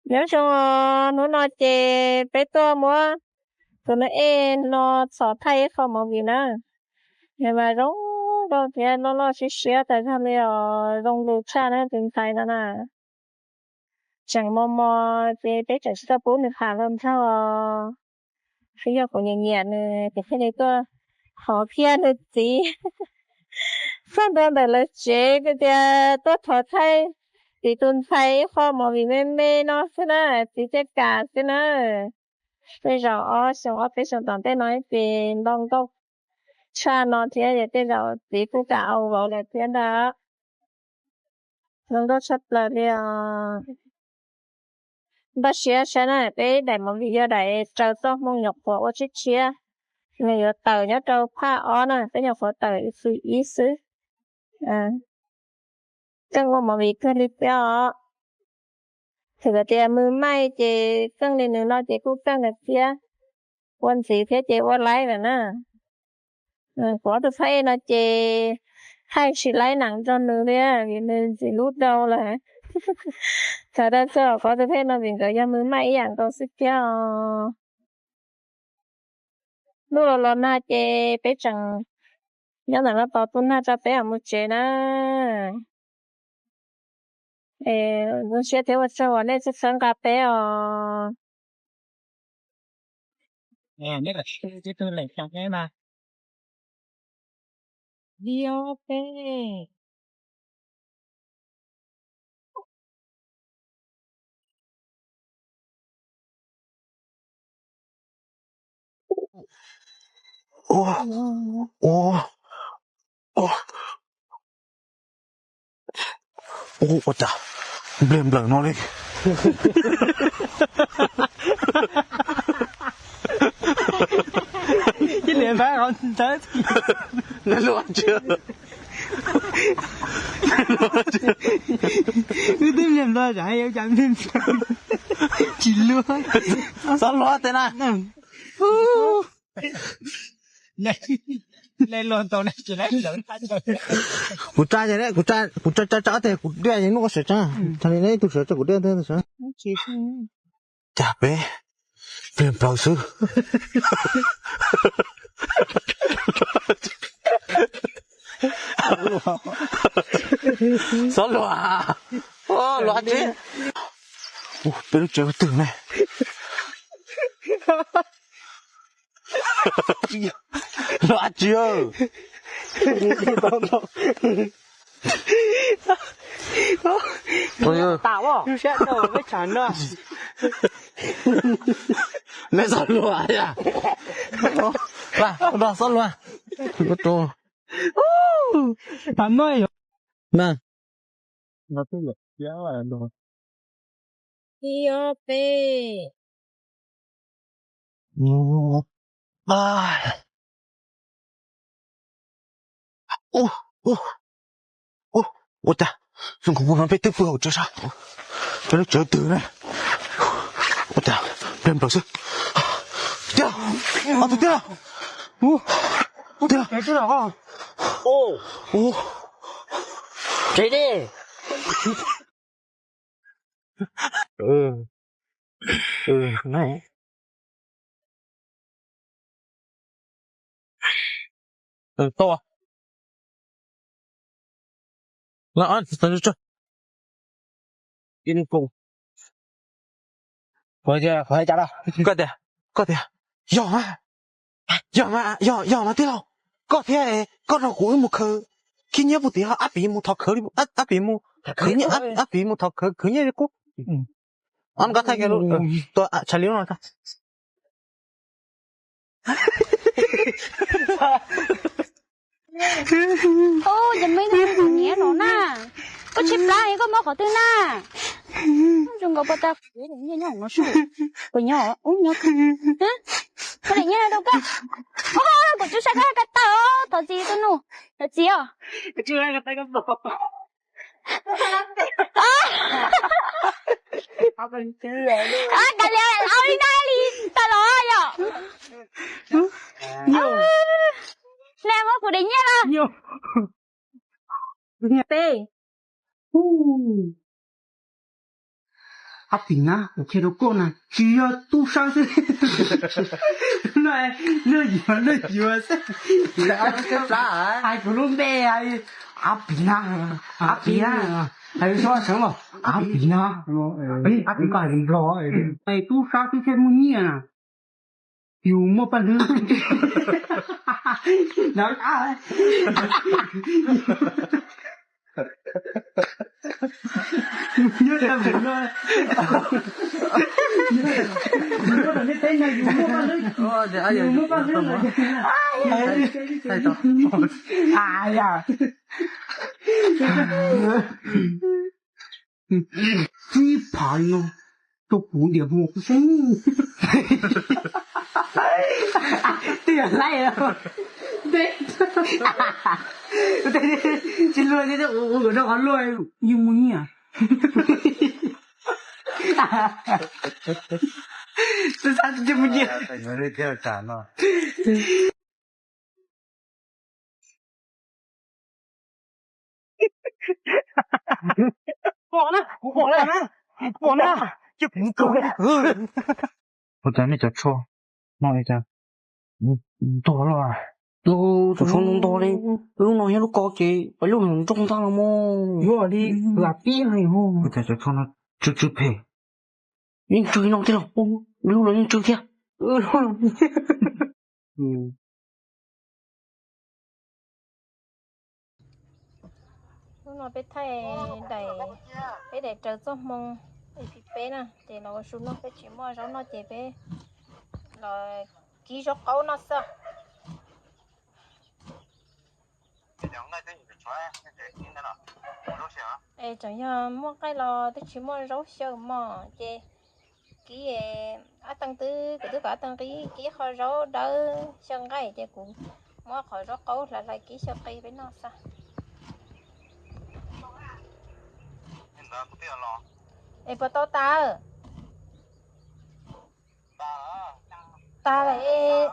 Nyob zoo, hnub no ces peb tuaj muab tus nab ej no txhom thaij ib qho movie na. Nws mas zoo nkauj thiab loj loj siab siab tas zog li os, zoo lus tshaj na tus ntxhais no na. Tseem mos mos ces peb tseem tsis tau pub nws tham hluas nraug os. Twb yog kuv nyiam nyiam nws kuv thiaj li tuaj thov kiag nws txiv txog ntua ntawm lawv tsev kuv tias tuaj thov thaij txiv tus ntxhais ib qho movie me me no xwb na, txiv thiaj kam xwb na. Tej zaum ob xyoo ob peb xyoo tom ntej no ces nto nkauj tshaj no thiab, tej zaum txiv kuj kam au vauv lawm thiab ntag. Zoo nkauj tshaj plaws li os. Npaj siab saib na, peb daim movie yog daim raws txoj hmoo nyuam qhuav ua tshiab tshiab. Nws yuav tawm nyob rau phaj ob na, peb nyuam qhuav tawm ib xwb ib xwb. Keej ua movie kawg li thiab os. Txawm hais tias mws maij ces keej li nws no ces kuj keej lawm thiab. Ua ntxiv thiab ces ua laib lawm na. Kuv ob tug phaj ej no ces thaij tsis laib neem nrog nws li, vim nws ntxim hlub dhau lawm. Txhawm rau txog kuv ob tug phaj ej no vim nkawd yog mws maij ib yam nkaus xwb thiab os. Ntuj los los nag ces peb tseem nyob ntawm no tos tus nag tso peb mam mus tsev na. Zoo siab thiab ua tsaug uas nej txhawb txhawb nqa peb os. Ua cas npliag nplawm no li. Wb twb npliag nplawm, tsis luag. Txhob luag tej na. Kuv tsa, kuv tsa tsa tsa tej kuv diaj ib nub sawv tsa, thaum li neb ib tug sawv tsa kuv diaj ib tug sawv. Cas peb pliag nplaws xwb. Txhob luag, luag tsis. Peb lub tsev ua twg ne? Luag tsis. Neb txhob luag, txhob luag. Ua cas zoo nkaus no peb twb pw hauv tsev sab, peb lub tsev twg ne? Ua cas pliag nplaws xwb. Tiag, ob tug tiag. Tiag. Koj tias, koj tias, yog mas, yog mas, yog mas tij laug, koj thiab koj nrog kuv wb mus khaws khib nyiab puag tid, ab piv mus thov khawv, ab piv mus khawv nyiaj, ab piv mus thov khawv khwv nyiaj li qub. Ob nkoj thaij kiag lub, tua tshais li lub no. Ces muaj ib tug niam no na, koj tshaib plab es koj mob qhov twg na? Zoo nkaus puas tau kuv nyiaj nyob no su, kuv nyob ub nyob, koj niam nyiaj rau koj, kuv tsis saib koj ka taw, thov txim tus nus, thov txim os. Kav liam, au li na li tas los yom. Nej muab kuv daim nyiaj los. Peb. Ab Pim Nab, kuv qhia rau koj na, tsis yog tub sab xwb. No, lwj yuav lwj yuav xwb. Hais kuv lub npe, Ab Pim Nab, Ab Pim Nab, hais rau sawv los Ab Pim Nab, Ab Pim Nab, tub sab twb thiaj muaj nyiaj na. Yus muaj paj hlwb. Nyob tag no, yus muaj paj hlwb, yus muaj paj hlwb, yus muaj paj hlwb. Tsib phav li no rau kuv diam hmo kuv saib. Twb yog laib, tsis luag thiab, ua kom rau qhov luag yeej muaj nyiaj. Twb xav tias yeej muaj nyiaj. Ua cas nej cov tsho no cas ntog los, cov tsho ntog ntog li, lub no yog lub ko ces pais lub nroog ntag los mas. Yuav li lam pib, ua cas cov tsho no tsw tsw phem, yeej tsw no thiab los, lub no yeej tsw thiab. Hnub no peb thaij daim, peb daim raws txoj hmoo E P peb na, ces los ua su noj, peb tsis muaj zaub noj ces peb los kib zaub qaub noj xwb. Es tseem yog muaj nqaij los twb tsis muaj zaub xyaw mog, ces kib, ab teeg twb, kuv twb kom ab teeg kib, kib qho zaub dawb xyaw nqaij, ces kuv muab qhov zaub qaub hlais hlais kib xyaw qe peb noj xwb. Es puas tau tas? Tas lawm,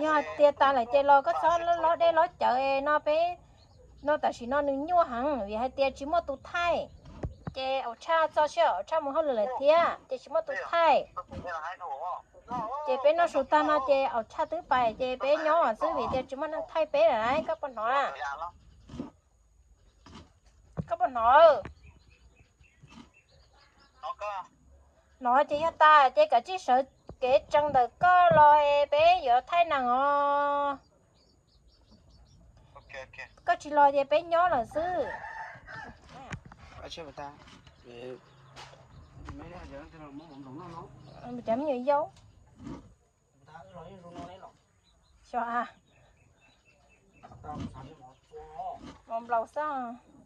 yog hais tias tas lawm ces los koj txhob lob dej lob cawv no peb, no tam sim no nws nyuaj heev vim hais tias tsis muaj tus thaij. Ces Aub Tshaj txog sij hawm Aub Tshaj mus hauj lwm lawm thiab ces tsis muaj tus thaij. Ces peb noj su tag no ces Aub Tshaj twb pais ces peb nyob xwb vim tias tsis muaj neeg thaij peb lawm, koj puas hnov? Koj puas hnov? Hnov ces yog tas ces kav tsij sawv kev tsees ntawm koj los es peb yuav thaij nees os. Koj tsis los ces peb nyob lawm xwb. Cov me nyuam yaus. Xyov, mov nplaum xwb,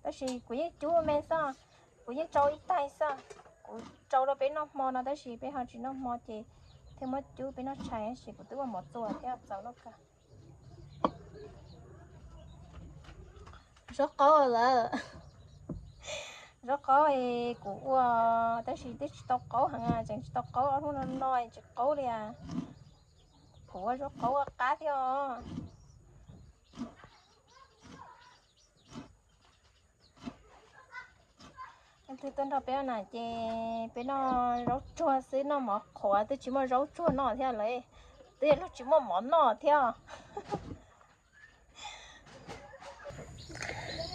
tab sis kuv yeej cub me xwb, kuv yeej tsau ib tais xwb. Kuv tsau rau peb noj hmo no tab sis peb ho tsis noj hmo ces thiaj muab cub peb noj tshais, tab sis kuv twb ua mov txuas thiab txaus noj kawg. Zaub qaub lawm. Zaub qaub es kuv ua, tab sis twb tsis tau qaub heev, tseem tsis tau qaub, ob hnub no no tsis qaub li. Kuv ua zaub qaub ua qab thiab os. Leej twg tuaj nrog peb na ces peb noj zaub tsuag xwb, noj mov qhuav, twb tsis muaj zaub tsuag noj thiab lawm, twb yog luag tsis muaj mov noj thiab.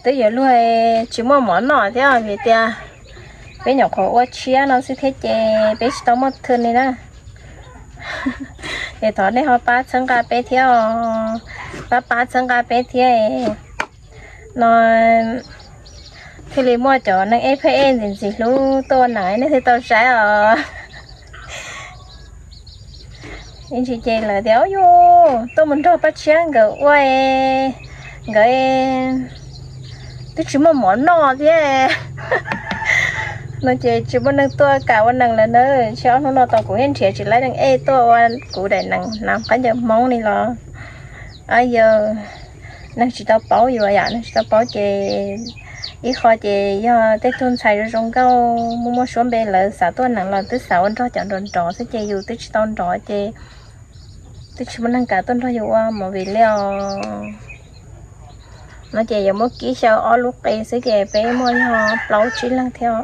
Twb yog luag tsis muaj mov noj thiab vim tias peb nyuam qhuav ua tshiab no xwb thiab ces peb tsis tau muaj thw li na. Es thov nej ho pab txhawb nqa peb thiab os, pab pab txhawb nqa peb thiab no thiaj li muaj cov neeg ej pheej ej ntxim ntxim hlub tuaj ua nees nej thiaj tau saib os. Ib ntsis ces lawv tias, Ub yus, tuaj mus nrog pab tshiab nkawd ua, nkawd twb tsis muaj mov noj thiab no ces tsis muaj neeg tuaj kam ua nees lawm na. Tshiab ob hnub no tau kuv thiaj nrhiav tsis laib neeg ej tuaj ua kuv daim nees hnav khaub ncaws Hmoob li los. Yog neeg tsis tau paub yus yom, neeg tsis tau paub ces ib qho ces yog tej tug ntxhais zoo zoo nkauj muaj muaj suab npe lawv xav tuaj nees los twb xav ua nrog cov nrov nrov xwb ces yus twb tsis tau nrov ces twb tsis muaj neeg kam tuaj nrog yus ua movie li os. No ces yuav muab kib xyaw ob lub qe xwb ces peb muaj yog plaub tsib leeg thiab.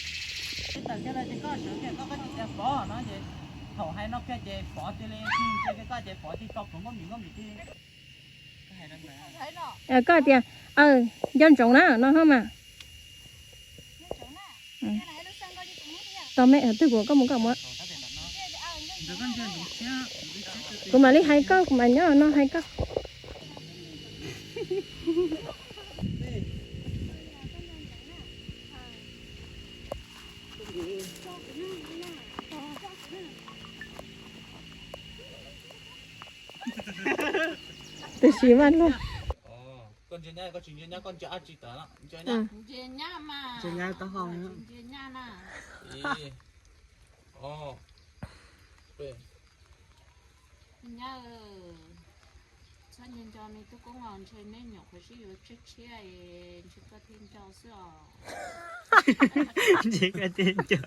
Ib tawm kiag lawm ces koj sawv kiag koj, koj tsis tias Pov no ces thaum hais no kiag ces Pov cia li, cia koj ces Pov cia tso plhuav nkauj mis nkauj mis thiab. Koj tias, nco ntsoov na no ho mas. Tau me, twg kuv koj mus koj mus. Kuv mam li hais koj, kuv mam nyob no hais koj. Tab sis mas luag. Koj ntsia nyab, koj tsis ntsia nyab, koj ntsia dab tsi tawm no? Ntsia nyab. Ntsia nyab mas. Ntsia nyab taub hau. Ntsia nyab na. Ib, ob, peb. Nyab, txhob nco nco me tub koob os, ntshe neb nyuam qhuav sib yuav tshiab tshiab es ntshe koj thiaj nco xwb os. Ntshe koj thiaj nco.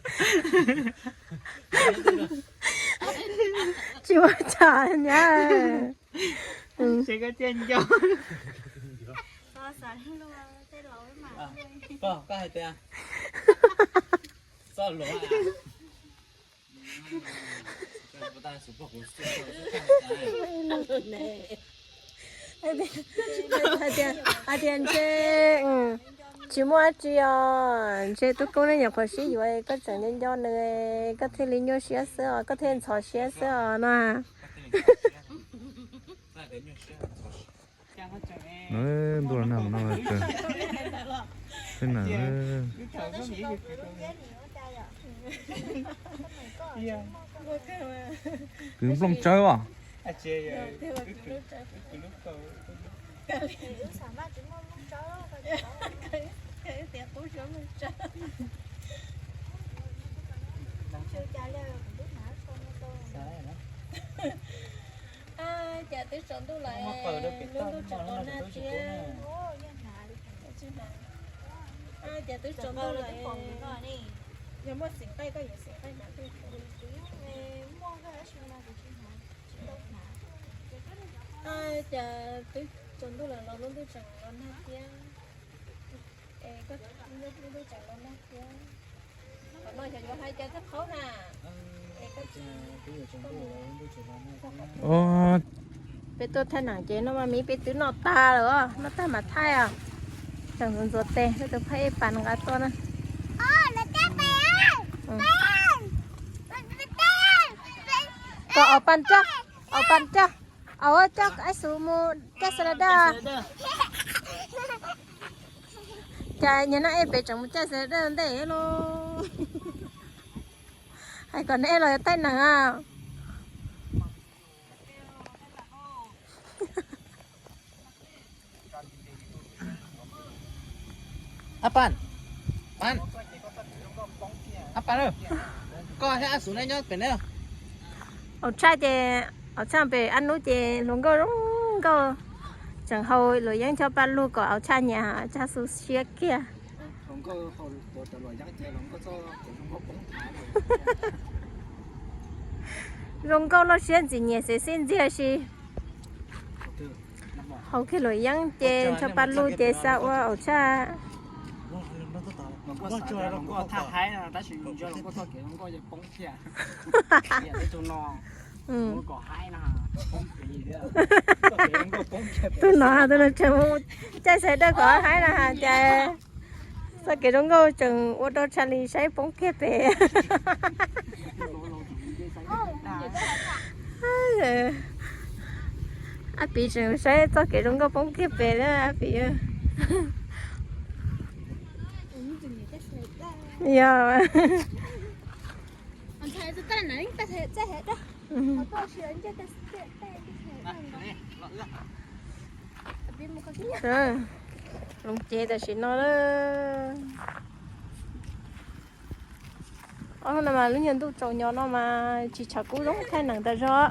Tsis ua cas nyab. Ntshe koj thiaj nco. Koj hais tias txoj luag hais tias ntshe tsis muaj dab tsi os, ntshe tub koob nej nyuam qhuav sib yuav koj tseem nco nco nws, koj thiaj li nyuaj siab xwb os, koj thiaj ntxhov siab xwb os no. Ntuj, nag no tsawg, twb nag. Kwv nplooj tsawb os. Cas twb tsaus ntuj lawm, lub ntuj tseem los nag thiab. Cas twb tsaus ntuj lawm, yog muaj xim qaij koj yuav xim qaij hnav. Cas twb tsaus ntuj lawm los lub ntuj tseem los nag thiab. Es koj, lub ntuj tseem los nag thiab. Qhov no yog yuav hais cas thiaj qhaub na. Peb tuaj thaij neem ces no mas miv peb twb noj tag lawm os, noj tag mas thaij os. Tseem ntxuav tes, peb tus phaj ej pas nqa tuaj na. Koj au pas coj, au pas coj, au coj ab xu mus caij xas las daj. Cas niag no es peb tseem mus caij xas las daj ntej lauj. Hais kom neb los thaij neem a. Ab Pas, Pas, ab Pas, koj thiab ab xu neb nyob pem ne? Au tshaj ces, au tshaj pem ab nub ces hluas nkauj zoo nkauj, tseem haus luam yeeb chob paj lug kom au tshaj nyiam, au tshaj xu siab kiag. Zoo nkauj loj siab ntxim nyiam xev xij ntxiag si. Haus kiag luam yeeb ces chob paj lug ces xa ua au tshaj. Tus no, tus no tseem mus caij xas las daj kom haib no has cas txoj kev zoo nkauj tseem ua rau Charlie saib poob kiag pem. Ab Pis tseem saib txoj kev zoo nkauj poob kiag pem na Ab Pis. Yog. Hloov cev tam sim no lawm. Ob hnub no mas lub nyuag ntuj tsaus nyo no mas tsis tshav kub zoo thaij neem tas zog.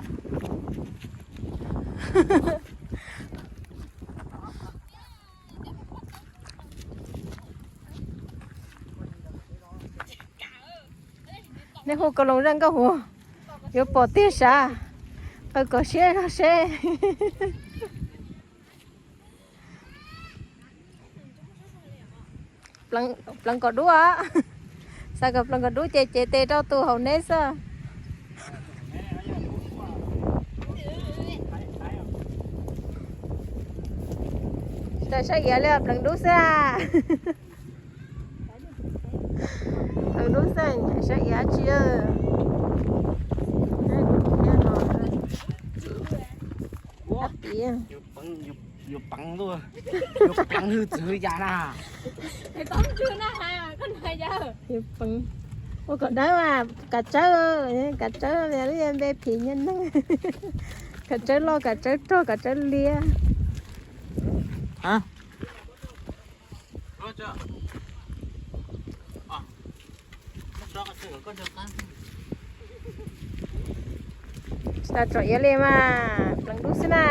Nej hu ko loos zaj nkauj huv, yuav pom tiag sav, qw kom siab zog seb. Pleev kom dub, xav kom pleev kom dub ces cev tes rau tus haum neb xwb. Tsis tas saib iav li, pleev dub xwb. Pleev dub xwb, saib iav tsi. Yuav pleev, yuav pleev hwj txwv hwj yam na. Ua kom dawb, kav tsawb, kav tsawb li lub npe phim nyuag neeg. Kav tsawb loj, kav tsawb rog, kav tsawb liab. Tsis tas tsom iav li mas, pleev dub xwb na.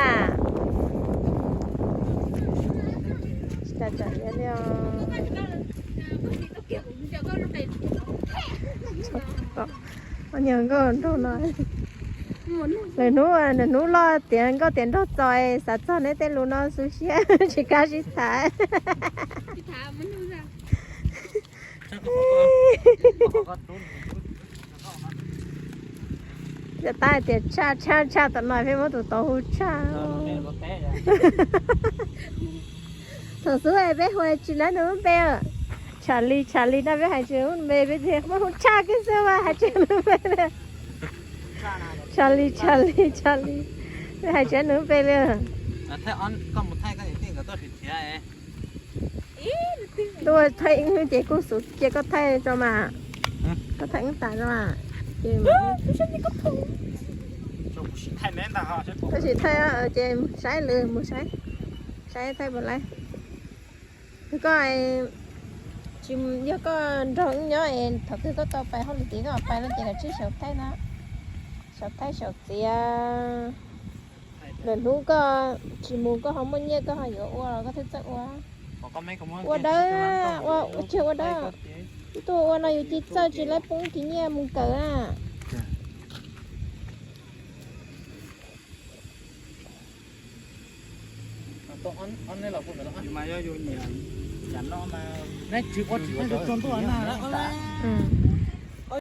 Tsis tas tsom iav li os. Nyuag nkauj nraug no, lwm hnub, lwm hnub loj tiav nkauj tiav nraug txos, xav txog neb tej lus no xu siab tsis kam sib tham. Yog tab hais tias tshaj tshaj tshaj tom no peb muab tus tau hu tshaj. Thaum xub peb hu tsis lab nws lub npe, Tsham Li, Tsham Li no peb hais tsis lab nws lub npe, peb tias muab hu tshaj kiag xwb mas hais tsis lab nws lub npe li. Tsham Li, Tsham Li, Tsham Li, peb hais tsis lab nws lub npe li. Tuaj thaij ib ces kuj xub cia koj thaij tso mas. Koj thaij ib tas tso mas. Ces koj sim thaij ces mus saib lwm, mus saib, saib thaij puas laib. Koj tsis, yog koj nrog wb nyob es thaum twg koj tau pais hauj lwm tid koj pais no ces kav tsij xyaum thaij no, xyaum thaij xyaum txiav. Lwm hnub koj tsis mus koj ho muaj nyiaj koj ho yuav ua los koj thiaj txawj ua. Ua dawb, ua tsis ua dawb. Tuaj ua no yus cia txawj tsis laib poob kiag nyiaj mus kawm na.